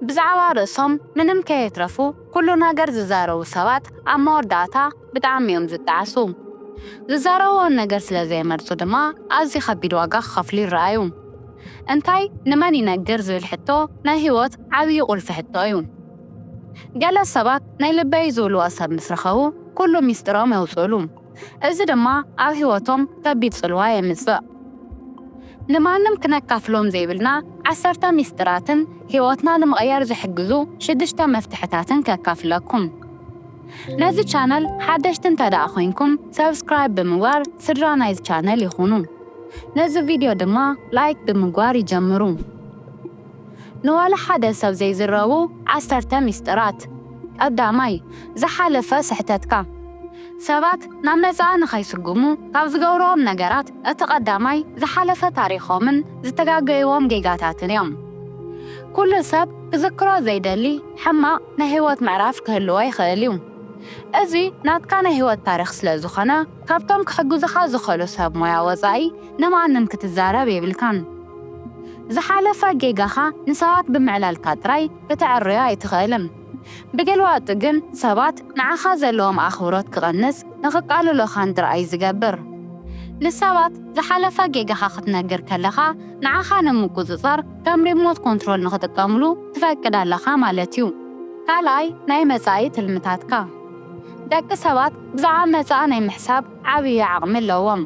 ብዛዕባ ርእሶም ምንም ከየትረፉ ኩሉ ነገር ዝዛረቡ ሰባት ኣብ መወዳእታ ብጣዕሚ እዮም ዝጠዓሱ። ዝዛረብዎ ነገር ስለ ዘይመርጹ ድማ ኣዝዩ ከቢድ ዋጋ ክኸፍሉ ይረኣዩ። እንታይ ንመን ይነግር ዝብል ሕቶ ናይ ህይወት ዓብዪ ቁልፊ ሕቶ እዩ። ገለ ሰባት ናይ ልበይ ዝብልዎ ሰብ ምስ ረኸቡ ኩሉ ሚስጥሮም የውፅእሉ። እዚ ድማ ኣብ ህይወቶም ከቢድ ጽልዋ የምጽእ። ንማንም ክነካፍሎም ዘይብልና ዓሰርተ ሚስጥራትን ህይወትና ንምቕያር ዝሕግዙ ሽዱሽተ መፍትሕታትን ከካፍለኩም። ነዚ ቻነል ሓደሽቲ እንተ ደኣ ኮይንኩም ሰብስክራይብ ብምግባር ስድራ ናይዚ ቻነል ይኹኑ። ነዚ ቪድዮ ድማ ላይክ ብምግባር ይጀምሩ። ንዋላ ሓደ ሰብ ዘይዝረቡ ዓሰርተ ሚስጥራት። ቀዳማይ፣ ዝሓለፈ ስሕተትካ። ሰባት ናብ መጻኢ ንኸይስጉሙ ካብ ዝገብርዎም ነገራት እቲ ቀዳማይ ዝሓለፈ ታሪኾምን ዝተጋገይዎም ጌጋታትን እዮም። ኩሉ ሰብ ክዝክሮ ዘይደሊ ሕማቕ ናይ ህይወት ምዕራፍ ክህልዎ ይኽእል እዩ። እዚ ናትካ ናይ ህይወት ታሪኽ ስለ ዝኾነ ካብቶም ክሕግዙኻ ዝኽእሉ ሰብ ሞያ ወጻኢ ንማንም ክትዛረብ የብልካን። ዝሓለፈ ጌጋኻ ንሰባት ብምዕላልካ ጥራይ ክተዕርዮ ኣይትኽእልን። ብገልባጡ ግን ሰባት ንዓኻ ዘለዎም ኣኽብሮት ክቐንስ ንኽቃልሉኻን ጥራይ ዝገብር። ንሰባት ዝሓለፈ ጌጋኻ ክትነግር ከለኻ ንዓኻ ንምቁጽጻር ከም ሪሞት ኮንትሮል ንኽጥቀምሉ ትፈቅድ ኣለኻ ማለት እዩ። ካልኣይ ናይ መጻኢ ትልምታትካ። ደቂ ሰባት ብዛዕባ መጻኢ ናይ ምሕሳብ ዓብዪ ዓቕሚ ኣለዎም።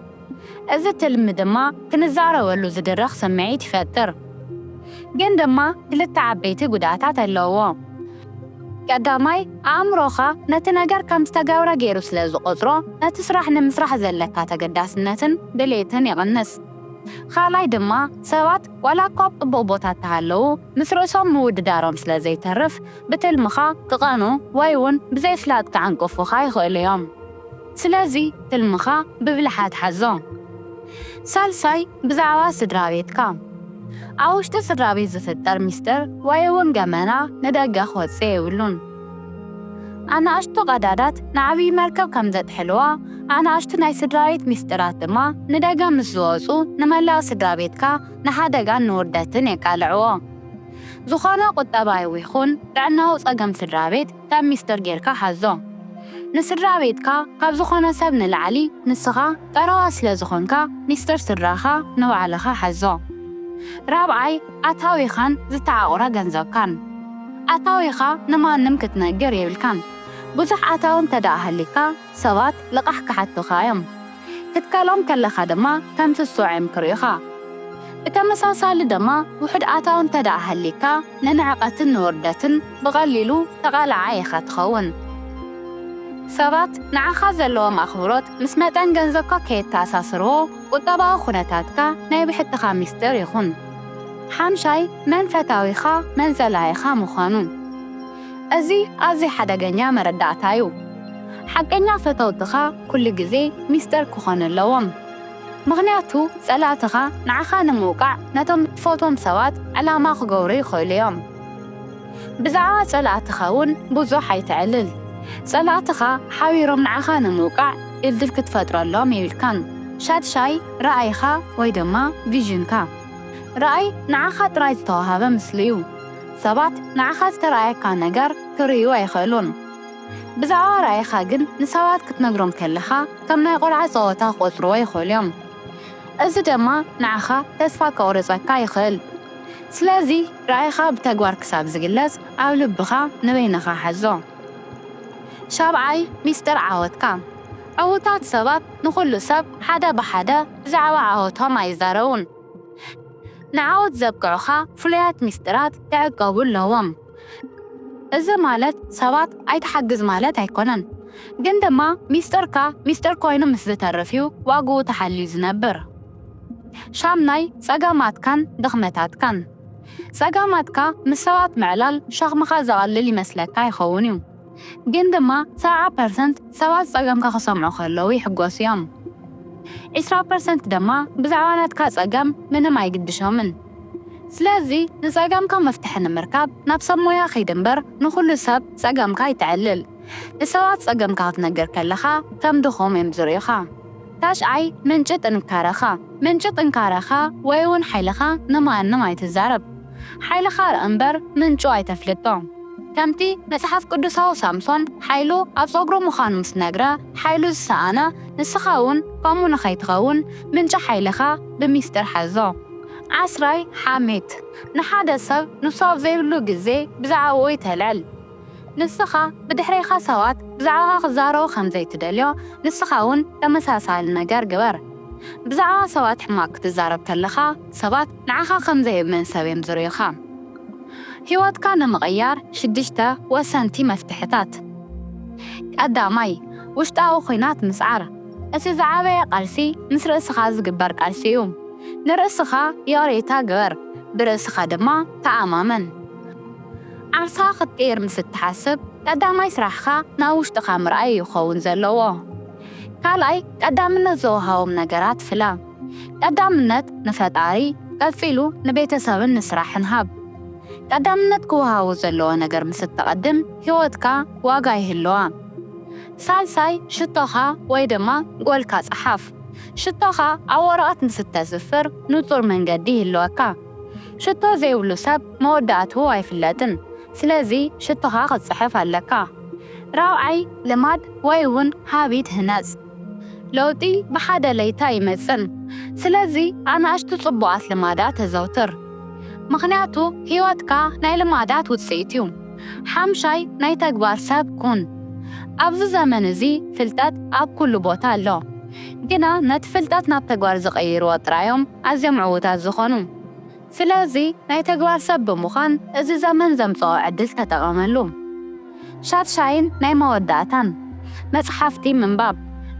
እዚ ትልሚ ድማ ክንዛረበሉ ዝድረኽ ስምዒት ይፈጥር። ግን ድማ ክልተ ዓበይቲ ጉድኣታት ኣለዎ። ቀዳማይ ኣእምሮኻ ነቲ ነገር ከም ዝተገብረ ገይሩ ስለ ዝቖጽሮ ነቲ ስራሕ ንምስራሕ ዘለካ ተገዳስነትን ድሌትን ይቕንስ። ካልኣይ ድማ ሰባት ዋላ እኳ ኣብ ጽቡቕ ቦታ እንተሃለዉ ምስ ርእሶም ምውድዳሮም ስለ ዘይተርፍ ብትልምኻ ክቐኑ ወይ እውን ብዘይፍላጥ ክዓንቅፉኻ ይኽእሉ እዮም። ስለዚ ትልምኻ ብብልሓት ሓዞ። ሳልሳይ ብዛዕባ ስድራ ቤትካ። ኣብ ውሽጢ ስድራ ቤት ዝፍጠር ሚስጥር ወይ እውን ገመና ንደገ ክወጽእ የብሉን። ኣናእሽቱ ቀዳዳት ንዓብዪ መርከብ ከም ዘጥሕልዋ ኣናእሽቱ ናይ ስድራ ቤት ሚስጥራት ድማ ንደገ ምስ ዝወጹ ንመላእ ስድራ ቤትካ ንሓደጋን ንውርደትን የቃልዕዎ። ዝኾነ ቁጠባዊ ይኹን ጥዕናዊ ጸገም ስድራ ቤት ከም ሚስጥር ጌርካ ሓዞ። ንስድራ ቤትካ ካብ ዝኾነ ሰብ ንላዕሊ ንስኻ ቀረባ ስለ ዝኾንካ ሚስጥር ስድራኻ ንባዕልኻ ሓዞ። ራብዓይ ኣታዊኻን ዝተዓቑረ ገንዘብካን። ኣታዊኻ ንማንም ክትነግር የብልካን። ብዙሕ ኣታዊ እንተ ደኣ ሃሊካ ሰባት ልቓሕ ክሓቱኻ እዮም። ክትከሎም ከለኻ ድማ ከም ስሱዕ እዮም ክርእዩኻ። ብተመሳሳሊ ድማ ውሑድ ኣታዊ እንተ ደኣ ሃሊካ ንንዕቐትን ንውርደትን ብቐሊሉ ተቓላዓይ ኢኻ ትኸውን። ሰባት ንዓኻ ዘለዎም ኣኽብሮት ምስ መጠን ገንዘብካ ከየተኣሳስርዎ ቁጠባዊ ኩነታትካ ናይ ብሕትኻ ሚስጥር ይኹን። ሓምሻይ መን ፈታዊኻ መን ጸላኢኻ ምዃኑ። እዚ ኣዝዩ ሓደገኛ መረዳእታ እዩ። ሓቀኛ ፈተውትኻ ኩሉ ግዜ ሚስጥር ክኾኑ ኣለዎም። ምኽንያቱ ጸላእትኻ ንዓኻ ንምውቃዕ ነቶም ትፈትዎም ሰባት ዕላማ ክገብሩ ይኽእሉ እዮም። ብዛዕባ ጸላእትኻ እውን ብዙሕ ኣይተዕልል። ጸላእትኻ ሓቢሮም ንዓኻ ንምውቃዕ ድልድል ክትፈጥረሎም የብልካን። ሻድሻይ ራእይኻ ወይ ድማ ቪዥንካ። ራእይ ንዓኻ ጥራይ ዝተዋሃበ ምስሊ እዩ። ሰባት ንዓኻ ዝተራእየካ ነገር ክርእዩ ኣይኽእሉን። ብዛዕባ ራእይኻ ግን ንሰባት ክትነግሮም ከለኻ ከም ናይ ቆልዓ ጸወታ ክቖጽርዎ ይኽእሉ እዮም። እዚ ድማ ንዓኻ ተስፋ ከቑርጸካ ይኽእል። ስለዚ ራእይኻ ብተግባር ክሳብ ዝግለጽ ኣብ ልብኻ ንበይንኻ ሓዞ። ሻብዓይ ሚስጥር ዓወትካ። ዕዉታት ሰባት ንኹሉ ሰብ ሓደ ብሓደ ብዛዕባ ዓወቶም ኣይዛረቡን። ንዓወት ዘብቅዑኻ ፍሉያት ሚስጥራት ክዕቀቡ ኣለዎም። እዚ ማለት ሰባት ኣይትሓግዝ ማለት ኣይኮነን፣ ግን ድማ ሚስጥርካ ሚስጥር ኮይኑ ምስ ዝተርፍ እዩ ዋግኡ ተሓልዩ ዝነብር። ሻምናይ ጸገማትካን ድኽመታትካን። ጸገማትካ ምስ ሰባት ምዕላል ሸኽምኻ ዘቐልል ይመስለካ ይኸውን እዩ፣ ግን ድማ ሰብዓ ፐርሰንት ሰባት ጸገምካ ክሰምዑ ከለዉ ይሕጎሱ እዮም። ዒስራ ፐርሰንት ድማ ብዛዕባ ናትካ ጸገም ምንም ኣይግድሾምን። ስለዚ ንጸገምካ መፍትሒ ንምርካብ ናብ ሰብ ሞያ ኺድ እምበር ንኹሉ ሰብ ጸገምካ ኣይተዕልል። ንሰባት ጸገምካ ክትነግር ከለኻ ከም ድኹም እዮም ዝርእዩኻ። ታሽዓይ ምንጪ ጥንካረኻ። ምንጪ ጥንካረኻ ወይ እውን ሓይልኻ ንማንም ኣይትዛረብ። ሓይልኻ ርእ እምበር ምንጩ ኣይተፍልጦ። ከምቲ መጽሓፍ ቅዱሳዊ ሳምሶን ሓይሉ ኣብ ጸጉሩ ምዃኑ ምስ ነግረ፣ ሓይሉ ዝሰኣነ ንስኻ እውን ከምኡ ንኸይትኸውን ምንጪ ሓይልኻ ብሚስጥር ሓዞ። ዓስራይ ሓሜት። ንሓደ ሰብ ንሱ ኣብ ዘይብሉ ግዜ ብዛዕባኡ ይተልዕል። ንስኻ ብድሕሬኻ ሰባት ብዛዕባኻ ክዛረቡ ከም ዘይትደልዮ፣ ንስኻ እውን ተመሳሳሊ ነገር ግበር። ብዛዕባ ሰባት ሕማቕ ክትዛረብ ከለኻ፣ ሰባት ንዓኻ ከም ዘይእመን ሰብ እዮም ዝርእዩኻ። ህይወትካ ንምቕያር ሽዱሽተ ወሰንቲ መፍትሕታት። ቀዳማይ፣ ውሽጣዊ ኹናት ምስዓር። እቲ ዝዓበየ ቃልሲ ምስ ርእስኻ ዝግበር ቃልሲ እዩ። ንርእስኻ ይቕሬታ ግበር፣ ብርእስኻ ድማ ተኣማመን። ዓርሳ ክትቅይር ምስ እትሓስብ፣ ቀዳማይ ስራሕኻ ናብ ውሽጥኻ ምርኣይ ይኸውን ዘለዎ። ካልኣይ፣ ቀዳምነት ዝወሃቦም ነገራት ፍለ። ቀዳምነት ንፈጣሪ፣ ቀጺሉ ንቤተሰብን ንስራሕን ሃብ። ቀዳምነት ክወሃቦ ዘለዎ ነገር ምስ እተቐድም፣ ህይወትካ ዋጋ ይህልዋ። ሳልሳይ፣ ሽቶኻ ወይ ድማ ጎልካ ጸሓፍ። ሽቶኻ ኣብ ወረቐት ምስ እተስፍር፣ ንጹር መንገዲ ይህልወካ። ሽቶ ዘይብሉ ሰብ መወዳእትኡ ኣይፍለጥን። ስለዚ ሽቶኻ ክትጽሕፍ ኣለካ። ራብዓይ፣ ልማድ ወይ እውን ሃቢት ህነጽ። ለውጢ ብሓደ ለይታ ኣይመጽን። ስለዚ ኣናእሽቱ ጽቡቓት ልማዳት ተዘውትር። ምኽንያቱ ህይወትካ ናይ ልማዳት ውጽኢት እዩ። ሓምሻይ፣ ናይ ተግባር ሰብ ኩን። ኣብዚ ዘመን እዚ ፍልጠት ኣብ ኩሉ ቦታ ኣሎ። ግና ነቲ ፍልጠት ናብ ተግባር ዝቐይርዎ ጥራዮም ኣዝዮም ዕዉታት ዝኾኑ። ስለዚ ናይ ተግባር ሰብ ብምዃን እዚ ዘመን ዘምጽኦ ዕድል ተጠቐመሉ። ሻድሻይን ናይ መወዳእታን፣ መጽሓፍቲ ምንባብ።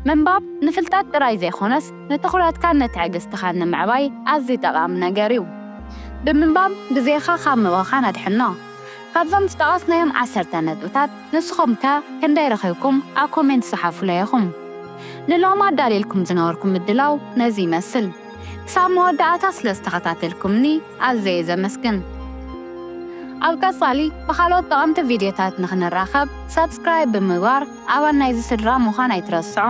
ምንባብ ንፍልጠት ጥራይ ዘይኮነስ ንትኹረትካን ንትዕግስትኻን ንምዕባይ ኣዝዩ ጠቓሚ ነገር እዩ። ብምንባብ ግዜኻ ካብ ምብኻን ኣድሕኖ። ካብዞም ዝጠቐስናዮም ዓሰርተ ነጥብታት ንስኹም ከ ክንደይ ረኺብኩም? ኣብ ኮሜንት ጸሓፉለይ ኢኹም። ንሎሚ ኣዳልየልኩም ዝነበርኩ ምድላው ነዚ ይመስል። ክሳብ መወዳእታ ስለ ዝተኸታተልኩምኒ ኣዝየ ዘመስግን። ኣብ ቀጻሊ ብኻልኦት ጠቐምቲ ቪድዮታት ንኽንራኸብ ሰብስክራይብ ብምግባር ኣባል ናይዚ ስድራ ምዃን ኣይትረስዑ።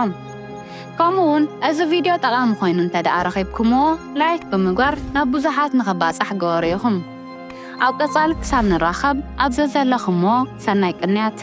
ከምኡ እውን እዚ ቪድዮ ጠቓሚ ኮይኑ እንተ ደኣ ረኺብኩምዎ ላይክ ብምግባር ናብ ብዙሓት ንኽባጻሕ ግበሩ ኢኹም። ኣብ ቀጻሊ ክሳብ ንራኸብ ኣብ ዘዘለኹምዎ ሰናይ ቅንያት።